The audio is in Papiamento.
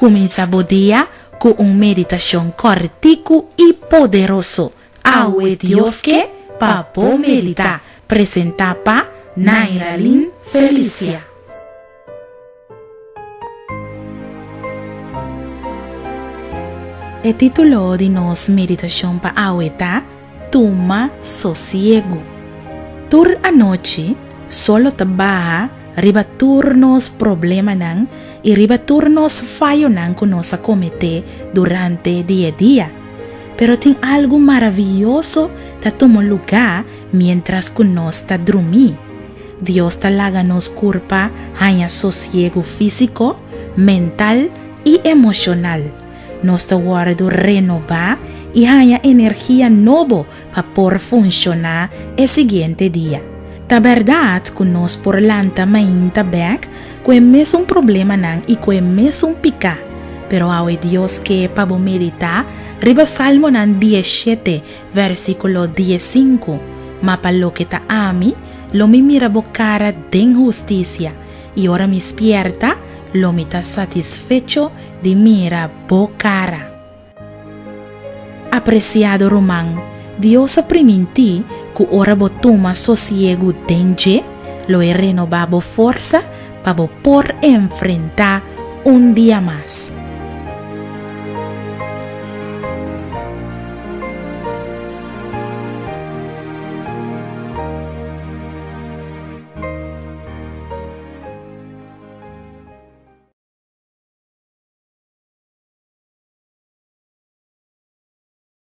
Kuminsá bo dia ku un meditashon kòrtiku i poderoso. Awe Dios ke pa bo meditá. Presentá pa Nairalyn Felicia. E título di nos meditashon pa awe ta Tuma Sosiegu. Tur anochi solo ta baha riba tur nos problemanan i riba tur nos fayonan ku nos a kometé durante di e dia. Pero tin algu maravioso ta tuma lugá miéntras ku nos ta drumí. Dios ta laga nos kurpa haña sosiegu físiko, mental i emoshonal. Nos ta wòrdu renobá i haña energia nobo pa por funshoná e siguiente dia. Ta bèrdat ku nos por lanta mainta bèk ku e mesun problemanan i ku e mesun piká, pero awe Dios ke pa bo meditá riba Salmonan diesshete vèrsikulo diesinku, Ma pa loke ta ami, lo mi mira bo kara den hustisia, i ora mi spièrta, lo mi ta satisfecho di mira bo kara. Apresiado ruman, Dios a primintí ku ora bo tuma sosiegu den dje, lo e renobá bo forsa pa bo por enfrentá un dia mas.